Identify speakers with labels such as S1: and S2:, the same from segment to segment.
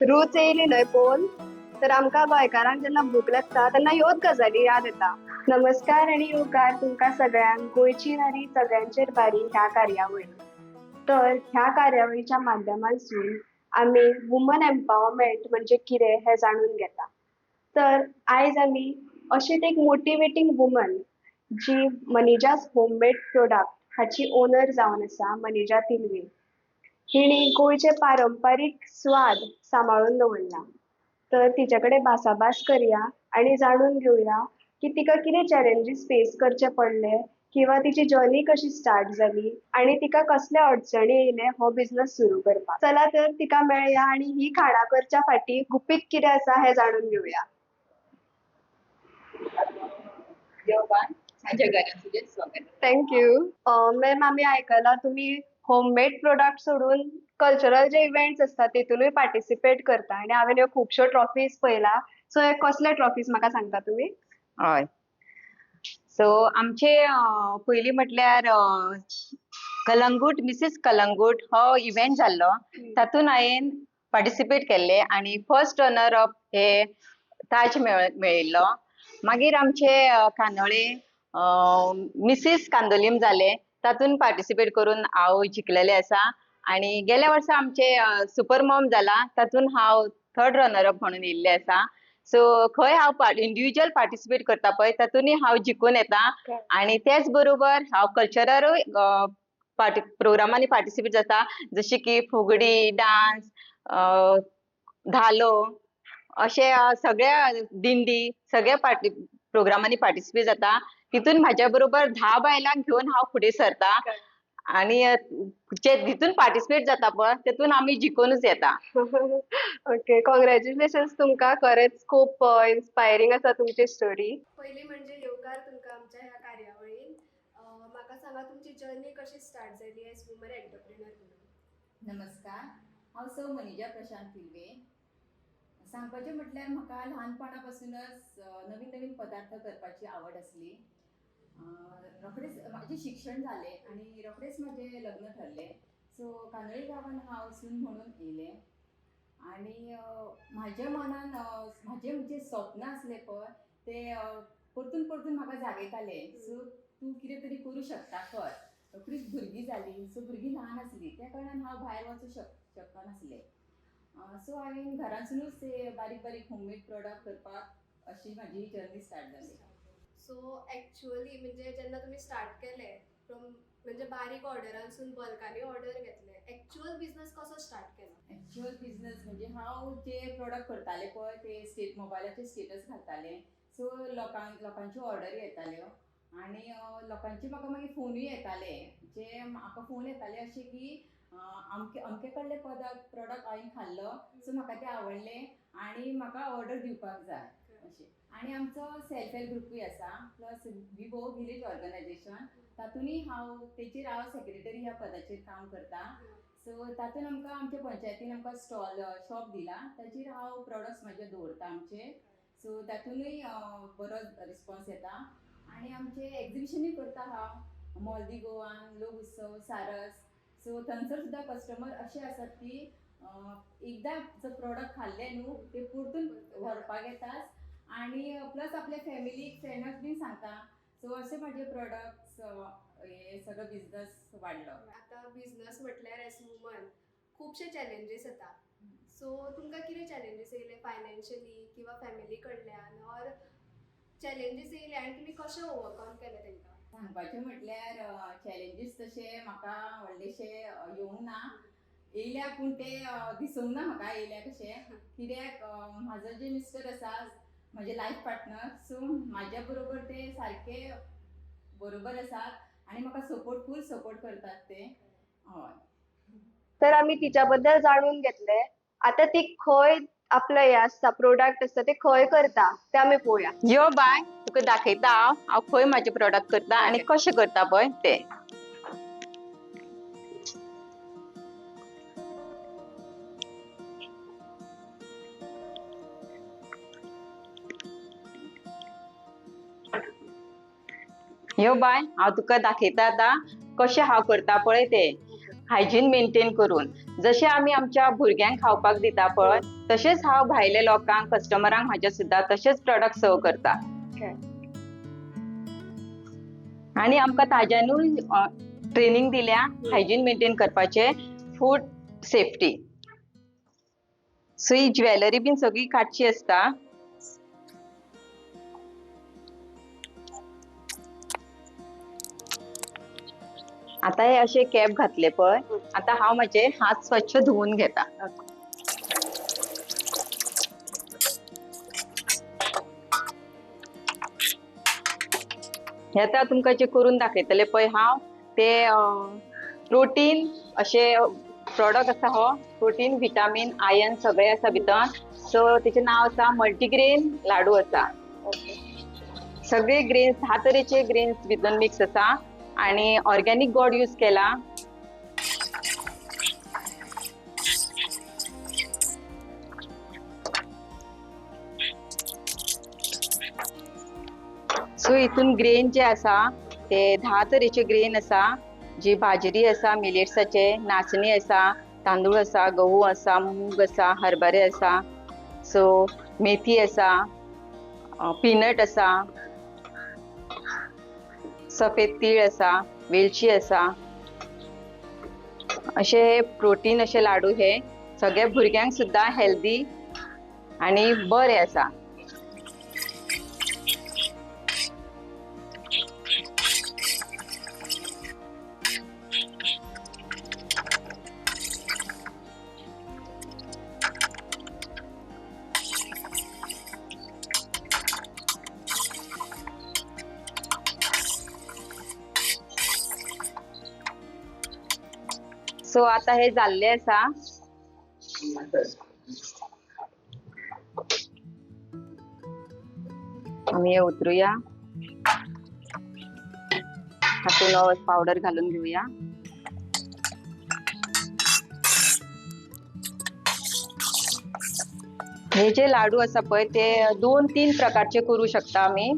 S1: रूच येयली न्हय पळोवन तर आमकां गोंयकारांक जेन्ना भूक लागता तेन्ना ह्योच गजाली याद येता. नमस्कार आनी येवकार तुमकां सगळ्यांक गोंयची नारी सगळ्यांचेर भारी ह्या कार्यावळीक. तर ह्या कार्यावळीच्या माध्यमांसून आमी वुमन एम्पावरमेंट म्हणजे कितें हें जाणून घेता. तर आयज आमी अशीच एक मोटिवेटींग वुमन जी मनीजास होममेड प्रोडक्ट हाची ओनर जावन आसा, मनीजा तिलवे. हिणी गोंयचे पारंपारीक स्वाद सांबाळून दवरला. तर तिचे कडेन भासाभास करया आनी जाणून घेवया की तिका कितें चॅलेंजीस फेस करचे पडले किंवा तिची जर्नी कशी स्टार्ट जाली आनी तिका कसले अडचणी येयले हो बिझनस सुरू करपाक. चला तर तिका मेळया आनी ही खाणां करच्या फाटीं गुपीत कितें आसा हें जाणून घेवया.
S2: यो बाय, म्हज्या घरान तुजें स्वागत.
S1: Thank you. Ma'am, आमी आयकलां तुमी होममेड प्रोडक्ट सोडून कल्चरल जे इव्हेंट्स आसता तेतूनय पार्टिसिपेट करता आनी हांवें ह्यो खुबश्यो ट्रॉफीज पळयला. सो हे कसले ट्रॉफीज म्हाका सांगता तुमी?
S2: हय, सो आमचे पयलीं म्हटल्यार कलंगूट, मिसीस कलंगूट हो इव्हेंट जाल्लो, तातूंत हांवें पार्टिसिपेट केल्लें आनी फर्स्ट रनर अप हे ताज मेळिल्लो. मागीर आमचे कांदोळे मिसीस कांदोलीम जालें, तातूंत पार्टिसिपेट करून हांव जिखलेलें आसा. आनी गेल्या वर्सा आमचे सुपर मॉम जाला, तातूंत हांव थर्ड रनर अप म्हणून येयल्लें आसा. सो खंय हांव इंडिविज्युअल पार्टिसिपेट करता पळय, तातूंतय हांव जिखून येता. आनी तेच बरोबर हांव कल्चररूय प्रोग्रामांनी पार्टिसिपेट जाता, जशें की फुगडी डांस, धालो, अशे सगळ्या दिंडी, सगळ्या प्रोग्रामांनी पार्टिसिपेट जाता. तितून म्हाज्या बरोबर 10 बायलांक घेवन हांव फुडें सरता आनी जे तितून पार्टिसिपेट जाता पळय तितून आमी जिखूनच येता.
S1: ओके, कॉंग्रॅच्युलेशन्स तुमकां, खरेंच खूब इन्स्पायरींग आसा तुमची स्टोरी. पयलीं म्हणजे येवकार तुमकां आमच्या ह्या कार्यावळीन. म्हाका सांगा तुमची जर्नी कशी स्टार्ट जाली एज वुमन एंटरप्रेनर म्हणून?
S3: नमस्कार, हांव सौ मनीजा प्रशांत तिलवे. सांगपाचें म्हटल्यार म्हाका ल्हानपणा पासूनच नवीन नवीन पदार्थ करपाची आवड आसली. रोखडेंच म्हाजें शिक्षण जालें आनी रोखडेंच म्हाजें लग्न ठरलें. सो कांदोळे गांवान हांव सून म्हणून येयलें आनी म्हाज्या मनान म्हाजें जें स्वप्न आसलें पळय तें परतून परतून म्हाका जागयतालें. सो तूं कितें तरी करूं शकता, कर. रोखडीच भुरगीं जालीं, सो भुरगीं ल्हान आसलीं त्या कारणान हांव भायर वचूं शकनासलें. सो हांवें घरांतसुनूच ते बारीक बारीक होममेड प्रोडक्ट करपाक अशी म्हाजी जर्नी स्टार्ट जाली.
S1: सो एक्चुअली म्हणजे जेन्ना तुमी स्टार्ट केलें फ्रॉम म्हणजे बारीक ऑर्डरांसून बल्कांनी ऑर्डर घेतले, एक्चुअल बिझनस कसो स्टार्ट केलो?
S3: एक्चुअल बिझनस म्हणजे हांव जे प्रोडक्ट करतालें पळय ते स्टेट मोबायलाचेर स्टेटस घालतालें. सो लोकांच्यो ऑर्डरी येताल्यो आनी लोकांचे म्हाका मागीर फोनूय येताले. जे म्हाका फोन येताले अशे की अमके अमके कडले प्रोडक्ट हांवें खाल्लो, सो म्हाका ते आवडले आनी म्हाका ऑर्डर दिवपाक जाय अशें. आनी आमचो सेल्फ हेल्प ग्रुपूय आसा, प्लस विवो विलेज ऑर्गनायजेशन, तातूंतय हांव तेचेर हांव सेक्रेटरी ह्या पदाचेर काम करता. सो तातूंत आमकां आमच्या पंचायतीन आमकां स्टॉल शॉप दिला, ताचेर हांव प्रोडक्ट्स म्हाजे दवरता आमचे. सो तातूंतय बरो रिस्पॉन्स येता. आनी आमचे एग्जिबिशनूय करता हांव, मॉल दी गोवान, लोक उत्सव, सारस. सो थंयसर सुद्दां कस्टमर अशे आसात की एकदां जर प्रोडक्ट खाल्ले न्हू ते परतून व्हरपाक येतात आनी प्लस आपल्या फॅमिलीक फ्रेंडाक बीन सांगता. सो अशे म्हाजे प्रोडक्ट्स हे सगळो बिजनस वाडलो.
S1: आतां बिझनस म्हटल्यार एज वुमन खुबशे चॅलेंजीस येता. सो तुमकां कितें चॅलेंजीस येयले फायनान्शियली किंवा फॅमिली कडल्यान, ऑर चॅलेंजीस येयले आनी तुमी कशें ओवरकम केलें तेंकां?
S3: सांगपाचें म्हटल्यार चॅलेंजीस तशे म्हाका व्हडलेशे येवंक ना, येयल्या पूण ते दिसूंक ना म्हाका येयल्या कशे, कित्याक म्हाजो जे मिस्टर आसा म्हजे लायफ पार्टनर, सो म्हाज्या बरोबर ते सारके बरोबर आसात आनी म्हाका सपोर्ट, फूल सपोर्ट करतात ते. हय.
S1: तर आमी तिच्या बद्दल जाणून घेतले. आतां ती खंय आपलो हें आसता प्रोडक्ट आसता ते खंय करता ते आमी पळोवया.
S2: यो बाय, तुका दाखयता हांव हांव खंय म्हाजे प्रोडक्ट करता आनी कशें करता पळय ते. यो बाय, हांव तुका दाखयता आतां कशें हांव करता पळय ते, हायजीन मेंटेन करून. जशें आमी आमच्या भुरग्यांक खावपाक दिता पळय, तशेंच हांव भायले लोकांक, कस्टमरांक म्हाज्या सुद्दां तशेंच प्रोडक्ट सर्व करता. आनी आमकां ताज्यानूय ट्रेनिंग दिल्या हायजीन मेंटेन करपाचे, फूड सेफ्टी. सो ही ज्वेलरी बीन सगळी काडची आसता. आता हे अशे कॅप घातले पळय, आता हांव म्हजे हात स्वच्छ धुवून घेता. हे आतां तुमकां जे करून दाखयतले पळय हांव, ते प्रोटीन अशे प्रोडक्ट आसा. हो प्रोटीन, विटामीन, आयर्न सगळे आसा भितर. सो तेचें नांव आसा मल्टीग्रेन लाडू आसा. सगळे ग्रेन्स, 10 तरेचे ग्रेन्स भितर मिक्स आसा आणि ऑर्गेनिक गोड यूज केला. सो हितून ग्रेन जे आसा ते 10 तरेचे ग्रेन आसा. जी बाजरी आसा, मिलेट्साचे, नाचणी आसा, तांदूळ आसा, गहू आसा, मूग आसा, हरभरे आसा, सो मेथी आसा, पीनट आसा, सफेद तीळ आसा, वेलची आसा. अशे हे प्रोटीन अशे लाडू हे सगळ्या भुरग्यांक सुद्दां हेल्दी आनी बरे आसा. सो आता हे जाल्ले आसा. आमी हे उतरुया, हातून पावडर घालून घेऊया. हे जे लाडू आसा पळय ते 2-3 प्रकारचे करू शकता आमी.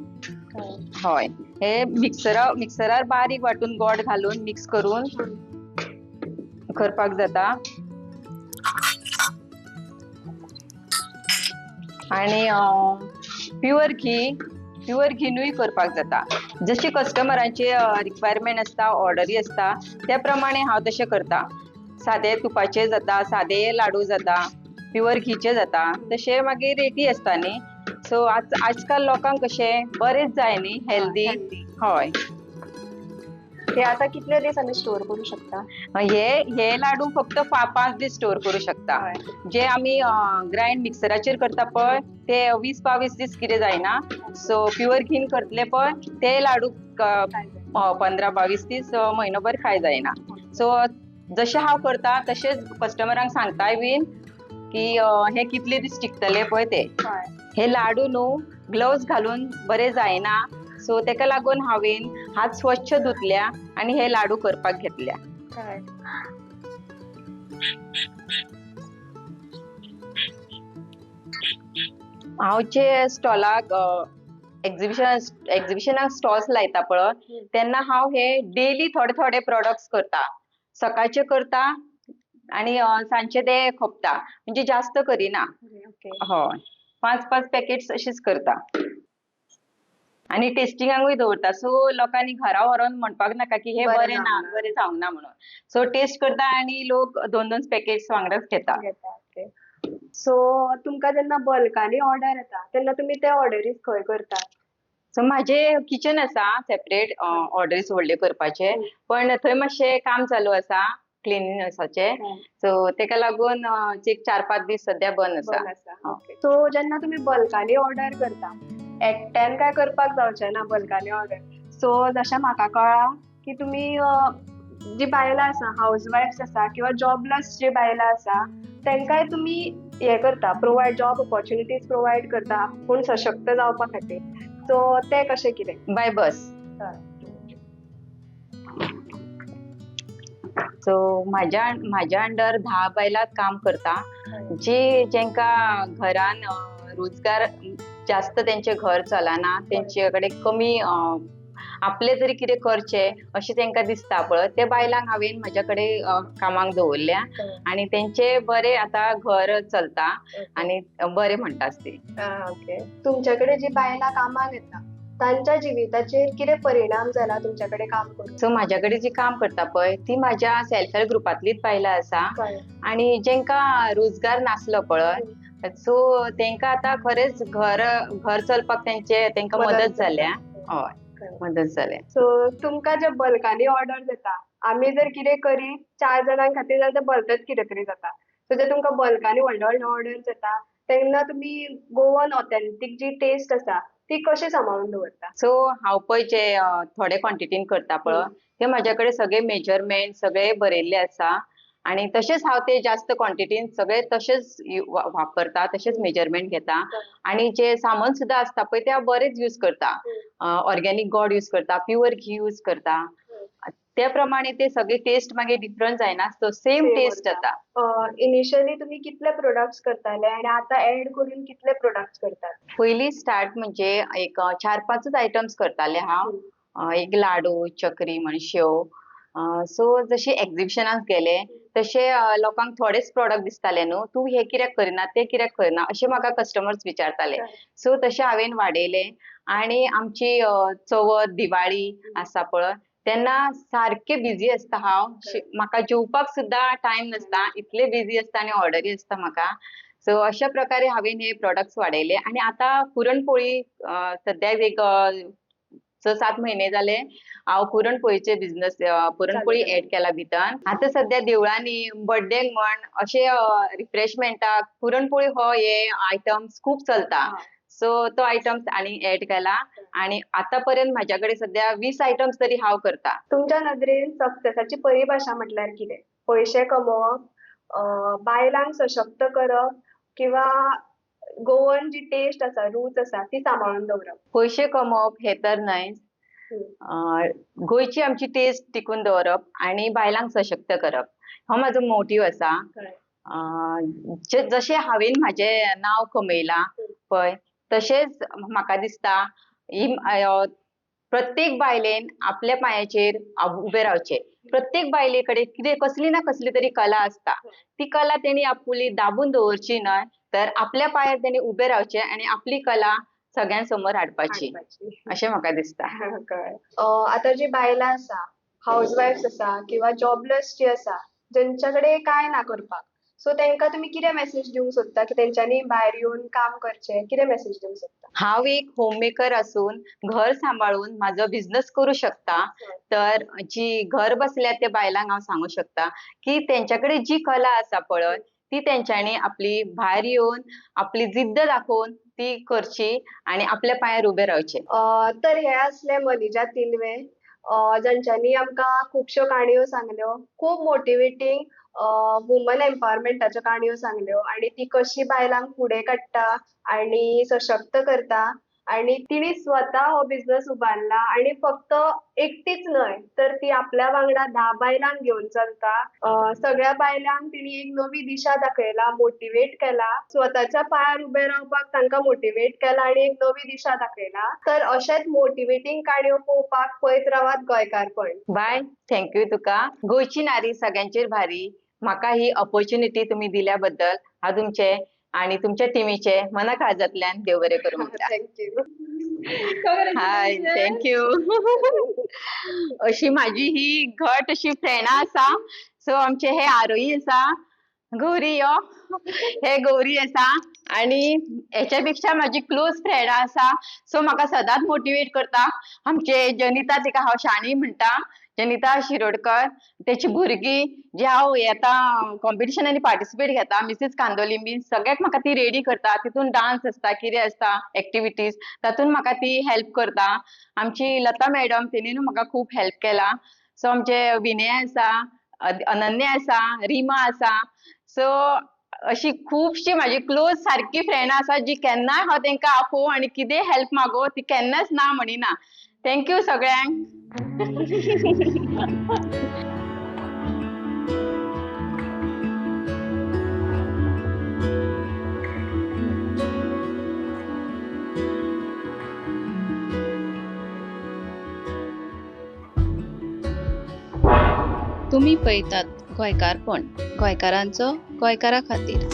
S2: हय, हे मिक्सरार बारीक वाटून गोड घालून मिक्स करून करपाक जाता. आनी प्युअर घी, प्युअर घीनूय करपाक जाता. जशी कस्टमरांची रिक्वायरमेंट आसता, ऑर्डरी आसता, त्या प्रमाणे हांव तशें करता. सादे तुपाचे जाता, सादे लाडू जाता, प्युअर घीचे जाता, तशें मागीर रेटी आसता न्ही. सो आजकाल लोकांक कशें बरेंच जाय न्ही, हेल्दी. हय.
S1: हे आता कितले दीस आमी स्टोर करू शकता?
S2: हे लाडू फक्त 5 दीस स्टोर करू शकता. जे आमी ग्रायंड मिक्सराचेर करता पळय ते 20-22 दीस कितें जायना. सो प्युअर घीन करतले पळय ते लाडू 15-22 दीस, म्हयनोभर खाय जायना. सो जशें हांव करता तशेंच कस्टमरांक सांगताय बीन की हे कितले दीस टिकतले पळय ते. हे लाडू न्हू ग्लव्स घालून बरे जायना, सो तेका लागून हांवें हात स्वच्छ धुतल्या आनी हे लाडू करपाक घेतल्या. हांव जे स्टॉलाक एग्जिबिशनाक स्टॉल्स लायता पळय तेन्ना हांव हे डेली थोडे थोडे प्रोडक्ट्स करता. सकाळचे करता आनी सांजचे ते खपता, म्हणजे जास्त करिना. हय, 5-5 पॅकेट्स अशीच करता आनी टेस्टिंगाकूय दवरता. सो लोकांनी घरा व्हरोन म्हणपाक नाका की हे बरें ना, बरें जावंक ना म्हणून. सो टेस्ट करता आनी लोक 2-2 पॅकेट्स वांगडाच घेता.
S1: सो तुमकां जेन्ना बल्कांनी ऑर्डर येता तेन्ना तुमी ते ऑर्डरीज खंय करतात?
S2: सो म्हाजे किचन आसा सेपरेट ऑर्डरीज व्हडल्यो करपाचे, पण थंय मातशें काम चालू आसा क्लिनिंगसाचे, सो तेका लागून एक 4-5 दीस सद्या बंद आसा.
S1: सो जेन्ना तुमी बल्कांनी ऑर्डर करता, एकट्यान काय करपाक जावचें ना बल्कांनी ऑर्डर. सो जशें म्हाका कळ्ळां की तुमी जी बायलां आसा, हावज वायफ्स आसा किंवा जॉबलेस जी बायलां आसा तेंकांय तुमी हें करता, प्रोवायड जॉब ऑपॉर्च्युनिटीज प्रोवायड करता पूण सशक्त जावपा खातीर. सो तें कशें कितें?
S2: बाय बस. सो म्हाज्या अंडर 10 बायलां काम करता, जी जेंका घरान रोजगार जास्त तेंचे घर चलना, तेंचे कडेन कमी आपले तरी कितें करचें अशें तांकां दिसता पळय, ते बायलांक हांवें म्हज्या कडेन कामाक दवरल्या आनी तेंचे बरें आतां घर चलता आनी बरें म्हणटा ती.
S1: ओके, तुमच्या कडेन जी बायलां कामाक येता तांच्या जिविताचेर कितें परिणाम जाला तुमच्या कडेन काम करून?
S2: सो म्हाज्या कडेन जी काम करता पळय ती म्हाज्या सेल्फ हेल्प ग्रुपांतलीच बायलां आसा आनी जेंकां रोजगार नासलो पळय, सो तेंकां आतां खरेंच घर घर चलपाक तेंचे तेंकां मदत जाल्या. हय, मदत जाल्या.
S1: सो तुमकां जे बल्कांनी ऑर्डर येता, आमी जर कितें करीत 4 जाणां खातीर जाल्यार ते बल्कच कितें तरी जाता. सो जे तुमकां बल्कांनी व्हडले व्हडले ऑर्डर्स येता तेन्ना तुमी गोवन ऑथेंटीक जी टेस्ट आसा ती कशी सांबाळून दवरता?
S2: सो हांव पळय जे थोडे क्वॉन्टिटीन करता पळय ते म्हाज्या कडेन सगळे मेजरमेंट सगळे बरयल्ले आसा आनी तशेंच हांव ते जास्त क्वॉन्टिटीन सगळे तशेंच वापरता, तशेंच मेजरमेंट घेता आनी जे सामान सुद्दां आसता पळय ते हांव बरेंच यूज करता. ऑर्गेनीक गोड यूज करता, प्युअर घी यूज करता, त्या प्रमाणे ते सगळे टेस्ट मागीर डिफरंट जायना, सो सेम टेस्ट जाता.
S1: इनिशियली तुम्ही कितले प्रोडक्ट्स करताले आणि आता ऍड करून कितले प्रोडक्ट्स करतात?
S2: पयली स्टार्ट म्हणजे एक 4-5 आयटम्स करताले हांव, एक लाडू, चक्री म्हण, शेव. सो जशी एक्झिबिशनाक गेले तशे लोकांक थोडेच प्रोडक्ट दिसताले न्हू, तूं हे कित्याक करिना ते कित्याक करिना अशें म्हाका कस्टमर्स विचारताले. सो तशें हांवें वाडयलें आनी आमची चवथ दिवाळी आसा पळय तेन्ना सारकें बिजी आसता हांव, म्हाका जेवपाक सुद्दां टायम नासता, इतले बिजी आसता आनी ऑर्डरी आसता म्हाका. सो अशा प्रकारे हांवें हे प्रोडक्ट्स वाडयले आनी आतां पुरणपोळी सद्याक एक 6-7 म्हयने जाले हांव पुरणपोळीचे बिझनस पुरणपोळी एड केला भितर. आतां सद्या देवळांनी बर्थडेक म्हण अशे रिफ्रेशमेंटाक पुरणपोळी हो हे आयटम्स खूब चलता, सो तो आयटम्स आनी एड केला आनी आतां पर्यंत म्हाज्या कडेन सद्या 20 आयटम्स तरी हांव करता.
S1: तुमच्या नदरेन सक्सेसाची परिभाशा म्हटल्यार कितें? पयशे कमोवप, बायलांक सशक्त करप किंवा गोवन जी टेस्ट आसा, रूच आसा ती सांबाळून दवरप?
S2: पयशे कमोवप हे तर न्हय, गोंयची आमची टेस्ट टिकून दवरप आनी बायलांक सशक्त करप हो म्हाजो मोटीव आसा. जशें हांवें म्हाजें नांव कमयलां पळय तशेंच म्हाका दिसता ही प्रत्येक बायलेन आपल्या पांयाचेर उबें रावचें. प्रत्येक बायले कडेन कितें कसली ना कसली तरी कला आसता, ती कला तेणी आपुली दाबून दवरची न्हय, तर आपल्या पांयार तेणी उबें रावचें आनी आपली कला सगळ्यां समोर हाडपाची अशें म्हाका दिसता.
S1: आतां जी बायलां आसा, हावज वायफ्स आसा किंवा जॉबलेस जी आसा, जेंच्या कडेन कांय ना करपाक, सो तेंकां तुमी कितें मेसेज दिवंक सोदता की तेंच्यांनी भायर येवन काम करचें, कितें मेसेज दिवंक सोदता?
S2: हांव एक होममेकर आसून घर सांबाळून म्हाजो बिझनस करूं शकता, तर जी घर बसल्या त्या बायलांक हांव सांगूं शकता की तेंच्या कडेन जी कला आसा पळय ती तेंच्यांनी आपली भायर येवन आपली जिद्द दाखोवन ती करची आनी आपल्या पांयार उबें रावचें.
S1: तर हे आसले मनीजा तिलवे, जांच्यांनी आमकां खुबश्यो काणयो सांगल्यो, खूब मोटिवेटींग वुमन एम्पावरमेंटाच्यो काणयो सांगल्यो आनी ती कशी बायलांक फुडें काडटा आनी सशक्त करता आनी तिणी स्वता हो बिझनस उबारला आनी फक्त एकटीच न्हय तर ती आपल्या वांगडा 10 बायलांक घेवन चलता. सगळ्या बायलांक तिणी एक नवी दिशा दाखयला, मोटिवेट केला, स्वताच्या पांयार उबें रावपाक तांकां मोटिवेट केला आनी एक नवी दिशा दाखयला. तर अशेंच मोटिवेटींग काणयो पळोवपाक पळयत रावात गोंयकारपण.
S2: बाय, thank you तुका. गोंयची नारी सगळ्यांचेर भारी, म्हाका ही ऑपॉर्च्युनिटी तुमी दिल्या बद्दल हांव तुमचे आनी तुमच्या टिमीचे मना काळजांतल्यान देव बरें करूं म्हणटा.
S1: Thank you.
S2: High, thank you. अशी म्हाजी ही घट अशी फ्रेंडां आसा. सो आमचे हे आरोही आसा, गौरी यो, हे गौरी आसा आनी हेच्या पेक्षा म्हाजी क्लोज फ्रेंडां आसा. सो म्हाका सदांच मोटिवेट करता. आमचे जनिता, तिका हांव शाणी म्हणटा, जनिता शिरोडकर, तेची भुरगीं जी हांव येता कॉम्पिटिशनांनी पार्टिसिपेट घेता, मिसीस कांदोली बी सगळ्याक म्हाका ती रेडी करता. तितून डान्स आसता, कितें आसता एक्टिविटीज, तातूंत म्हाका ती हेल्प करता. आमची लता मॅडम, तिणेनूय म्हाका खूब हेल्प केला. सो आमचे विनय आसा, अनन्या आसा, रिमा आसा. सो अशी खुबशी म्हाजी क्लोज सारकी फ्रेंडां आसा जी केन्नाय हांव तेंकां आपोवं आनी कितेंय हेल्प मागो ती केन्नाच ना म्हणिना. Thank you सगळ्यांक.
S4: तुमी पळयतात गोंयकारपण, गोंयकारांचो गोंयकारा खातीर.